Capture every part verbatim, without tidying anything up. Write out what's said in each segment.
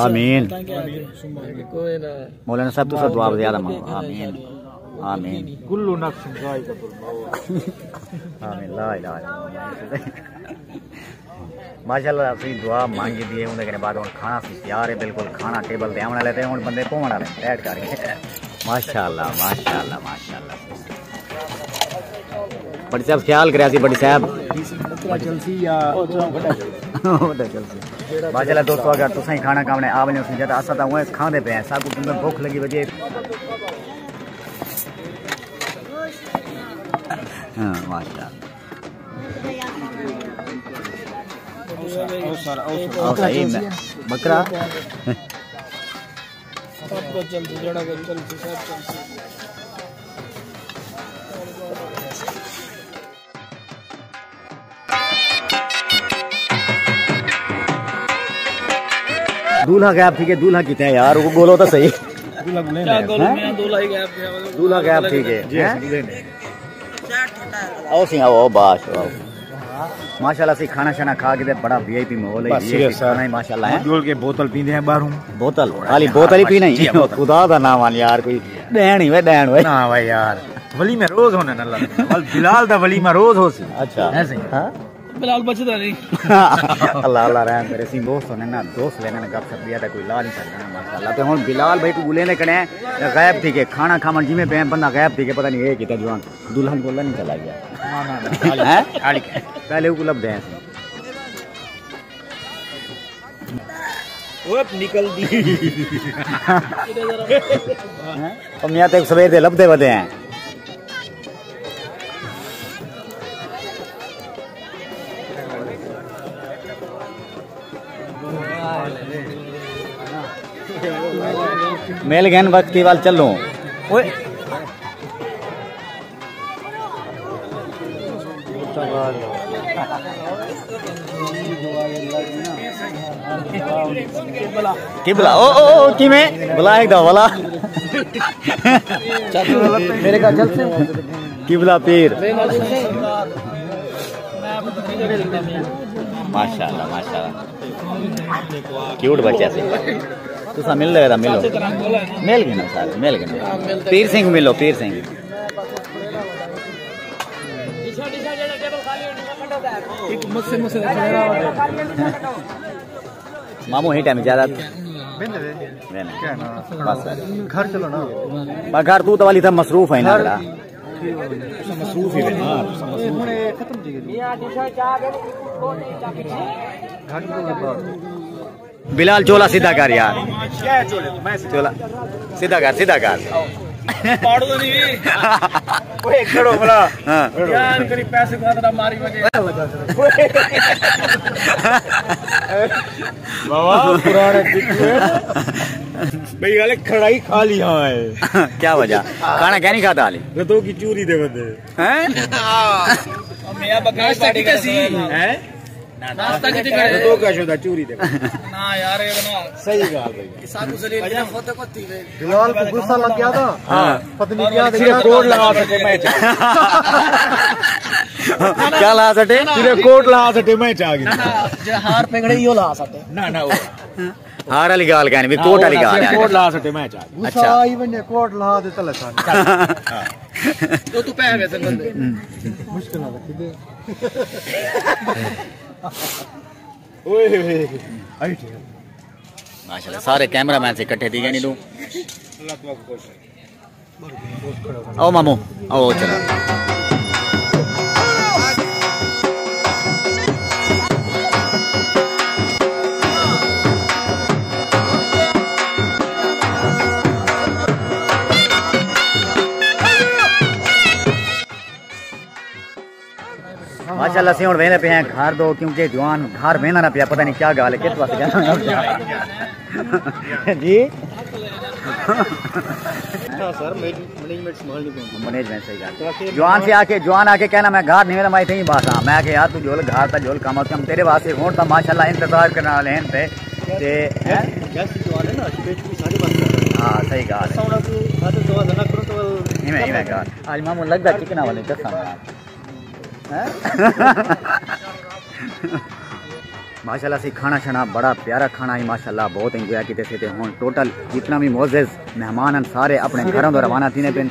آمین۔ مولانا صاحب، تساں دعا زیادہ منگو۔ آمین۔ آمین۔ کل نفس ذائقۃ الموت۔ آمین۔ لا الہ الا اللہ۔ ماشاءاللہ، اسی دعا مانگی دی ہے، اون دے کنے بعد ہن کھانا سی تیار ہے، بالکل کھانا ٹیبل تے آون والے تے ہن بندے پون والے بیٹھ کر کے۔ ماشاءاللہ، ماشاءاللہ، ماشاءاللہ۔ بڑی صاحب خیال کریا سی، بڑی صاحب۔ وڈا چلسی یا وڈا چلسی۔ ماشاءاللہ دوستو، اگر تساں ہی کھانا کھاونے آ ونجو سی، جد اساں تاں اوئے کھاندے پئے ہیں، ساکوں کیونکہ بھوک لگی وجے۔ ہاں، ماشاءاللہ۔ او سر، او سر، او سر۔ او سر، اے میں، بکرا۔ سب کچھ چلسی، جیڑھا کچھ چلسی، سب چلسی۔ دولہا غائب تھی ڳئے، دولہا کتھے ہے یار؟ او ڳولو تاں صحیح۔ دولہا ڳولے کیا نے، ڳولو ہیں؟ میاں، دولہا ہی غائب تھی ڳئے۔ دولہا غائب تھی ڳئے، جی، ہیں؟ اساں ڳولے نے۔ او سی، او، او، بس، او۔ ماشاءاللہ، اسی کھانا شانا کھا کے تے بڑا وی آئی پی ماحول ہے، بس، وی آئی پی سر۔ کھانا ہی ماشاءاللہ ہے۔ جول کے بوتل پیندے ہیں باہروں۔ بوتل؟ خالی بوتل ہی پینی؟ جی، بوتل۔ خدا دا نام آ یار، کوئی ݙیݨ ہی وے، ݙیݨ وے۔ نہ وے یار، ولیمے روز ہونے نا اللہ۔ ول بلال دا ولیمہ روز ہو سی۔ اچھا۔ ہے سی۔ ہاں؟ بلال بچدا نہیں۔ اللہ، اللہ رحم کرے۔ سی دوست ہونے نا، دوست لینے نا، گپ شپ دیا تے کوئی لا نہیں سکدا نا، ماشاءاللہ۔ تے ہن بلال بھائی کو ڳولے نے کنے غائب تھی ڳئے، کھانا کھاوݨ جیویں پئے بندہ غائب تھی ڳئے، پتہ نہیں اے کیتا جوان۔ دلہن کول نہیں چلا گیا۔ نہ، نہ، نہ، خالی، ہیں؟ خالی۔ پہلے اوکوں لبھدے ہیں۔ او نکل دی۔ ہیں؟ او میاں تے سویر دے لبھدے ودے ہیں۔ مل گئن وقتی وال چلوں۔ اوئے۔ قبلہ، او، او، او، کیویں؟ بلا ایک دفعہ بلا۔ میرے گھر چلتے ہیں۔ قبلہ پیر۔ ماشاءاللہ، ماشاءاللہ۔ کیوٹ بچہ سی۔ تساں مل لے، ملو۔ مل گئے نا سارے، مل گئے نا۔ پیر سنگھ ملو، پیر سنگھ۔ ماموں ہی ٹائم اجازت۔ بس سر۔ گھر چلو نا۔ پر گھر تو تو والی تھا مصروف ہے نا ذرا۔ مصروف ہی ہے نا۔ گھر چلو نا۔ بلال، چولا سیدھا کر یار۔ چولا سیدھا کر، سیدھا کر۔ پاڑو نہیں۔ اوئے کھڑو بلا۔ ہاں۔ یار، کری پیسے کو اتنا ماری وجہ۔ بابا، پرانے پچھلے۔ بھئی، والے کھڑائی کھا لیا ہے۔ کیا وجہ؟ کھانا کیا نہیں کھاتا حالی؟ تو کی چوری دے بندے۔ ہیں؟ میاں بکرا ناشتہ کیتے سی؟ ہیں؟ ناشتہ کیتے کرے؟ تو کیا شودا چوری دے؟ نہ یار، اے بنا۔ صحیح ڳالھ ہے۔ سانو ذلیل بنا خود کو تھی وے۔ بلال کو غصہ لگ گیا تھا۔ ہاں۔ پتہ نہیں کیا صرف کوٹ لگا سٹے میں چا۔ کیا لا سٹے؟ صرف کوٹ لگا سٹے میں چا گیا۔ جے ہار پگڑے یو لا سٹے۔ نہ، نہ، وہ۔ ہار والی ڳالھ کائنی، بھی کوٹ والی ڳالھ ہے۔ کوٹ لا سٹے میں چا گیا۔ غصہ اچھا۔ آئی ونجے کوٹ لا دے تلے سان۔ تو تو پہ ویسے بندے۔ مشکل ہے، کدے۔ اوئے ہوئے۔ آئی ٹھیک ہے۔ ماشاءاللہ، سارے کیمرہ مین سے اکٹھے تھی ڳئے نہیں ݙو۔ اللہ تمہاکوں خوش ہے۔ او ماموں، او چلو۔ ماشاءاللہ، اسی ہݨ ویندے پئے ہیں گھر ݙو، کیونکہ جوان گھر ویندا نہ پیا، پتہ نہیں کیا ڳالھ ہے، کس واسطے جانا۔ جی؟ ہاں سر، مینج-، مینجمنٹ سنبھالنی پوندی۔ مینجمنٹ صحیح ڳالھ۔ جوان سے آ کے، جوان آ کے کہنا، میں گھر نہیں ویندا، میں اتھے ہی بس ہاں۔ میں کہ یار، تو جھل گھر تاں جھل، کم از کم تیرے واسطے ہݨ تاں ماشاءاللہ انتظار کرݨ والے ہیں تے، تے، ہیں؟ گیسٹ جوان ہے نا، اسپیشلی ساݙے واسطے۔ ہاں، صحیح ڳالھ ہے۔ اساں انہاں کوں وعدہ دعا نہ کرو تو ایویں، ایویں ڳالھ۔ اڄ ماموں لڳدا چکنا والے قسم نال۔ ہیں؟ ماشاءاللہ سی کھانا شنا بڑا پیارا کھانا ہی ماشاءاللہ، بہت انجوائے کیتے سے۔ تے ہن ٹوٹل جتنا بھی معزز مہمان ہیں سارے اپنے گھروں تو روانہ تھینے پن،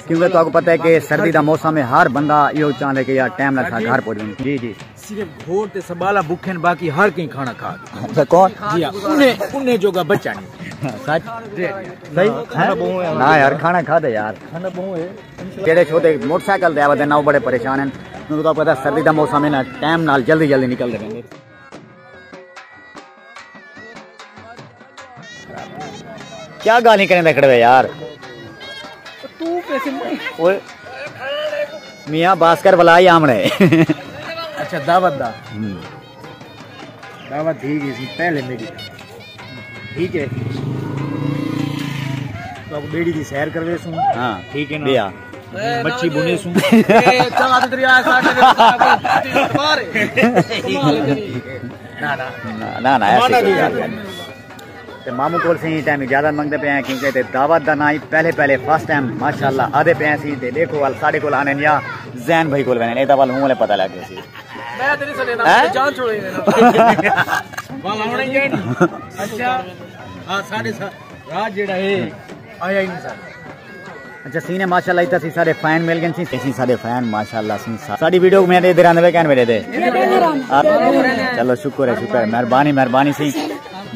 کیونکہ تو کو پتہ ہے کہ سردی دا موسم ہے، ہر بندہ یہ چاہندے کہ یار ٹائم نال سا گھر پہنچ ونجے۔ جی جی۔ صرف گھوڑ تے سبالا بکھن، باقی ہر کہیں کھانا کھا گیا۔ اچھا کون؟ جی ہاں، انہیں انہیں جوگا بچا نہیں۔ سچ؟ جی جی۔ صحیح؟ کھانا بہوں ہے۔ نہ یار کھانا کھا دے یار۔ کھانا بہوں ہے۔ جڑے چھوٹے موٹر سائیکل تے آوے نا، وہ بڑے پریشان ہیں۔ انہوں کو پتہ سردی دا موسم ہے نا، ٹائم نال جلدی جلدی نکل دے۔ کیا گالیں کریں دے کھڑے ہوئے یار؟ تو پیسے میں اوئے، میاں باسکر ولا ہی آمنے۔ اچھا، دعوت دا۔ ہوں۔ دعوت تھی گئی سی پہلے میری۔ ٹھیک ہے۔ تو آپ بیڑی دی سیر کروے سوں۔ ہاں۔ ٹھیک ہے نا؟ بیا۔ مچھی بنے سوں۔ اے، چلا تے دریا ہے، ساڈے دے اتھاں کوئی پھٹی وٹ باہر ہے۔ کمال ہے تیری۔ نہ، نہ۔ نہ، نہ، نہ، ایسی کوئی گالھ نہیں۔ تے ماموں کول سی ٹائم اجازت منگدے پئے ہیں، کیونکہ تے دعوت دا نہ ہی پہلے پہلے فرسٹ ٹائم ماشاءاللہ آدھے پئے ہیں سی، تے ݙیکھو ول ساݙے کول آنے یا زین بھائی کول وینے، اے تاں ول ہوں ولے پتہ لڳ ڳیا سی۔ میں تے نہیں سݨیا نا، ہیں؟ جان چھوڑے نے نا۔ ول آوݨے ہی نہیں۔ اچھا۔ ہاں، ساݙے سا-، راج جیڑھا ہے، آیا ہی نہیں ساݙے۔ اچھا سینے ماشاءاللہ اتھا سی سارے فین مل گئے سی، سی سارے فین ماشاءاللہ سی سا-، ساݙی ویڈیو کو میں دے دے رہندے کہن میرے دے۔ آ، چلو شکر ہے، شکر ہے، مہربانی، مہربانی سی،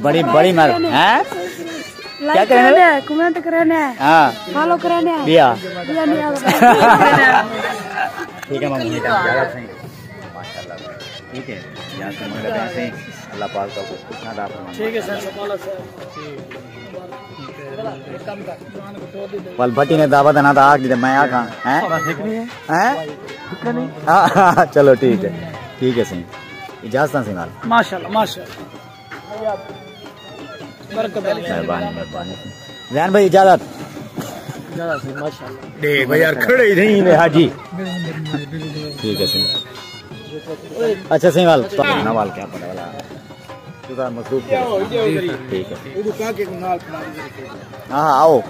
بڑی، بڑی مہر-، ہیں؟ کیا لائک کرنے؟ کرنے، کمنٹ کرنے، ہاں۔ فالو کرنے۔ بیا۔ بیا نہیں آتا۔ ٹھیک ہے، ماموں، ٹھیک ہے، زیادہ صحیح۔ ماشاءاللہ۔ ٹھیک ہے، یہاں سے منگا دیں سے، اللہ پاک کا کچھ نہ دار فرمائے۔ ٹھیک ہے سر، اللہ تعالیٰ سے۔ ول بھٹی نے دعوت نہ تھا، آکھ دی تے میں آکھاں، ہیں؟ بس ہک نہیں ہے۔ ہیں؟ ہک نہیں۔ ہاں، ہاں، ہاں، چلو ٹھیک ہے، ٹھیک ہے سائیں، اجازت سی نال۔ ماشاءاللہ، ماشاءاللہ۔ برکت والی۔ مہربانی، مہربانی۔ زین بھائی اجازت۔ اجازت سی، ماشاءاللہ۔ ݙیکھ بھائی یار کھڑے ہی نہیں نے حاجی۔ ٹھیک ہے سائیں۔ اچھا سائیں وال، نہ وال کیا پتہ والا۔ تو ذرا مصروف ہو۔ ٹھیک ہے۔ ہاں، ہاں، آؤ۔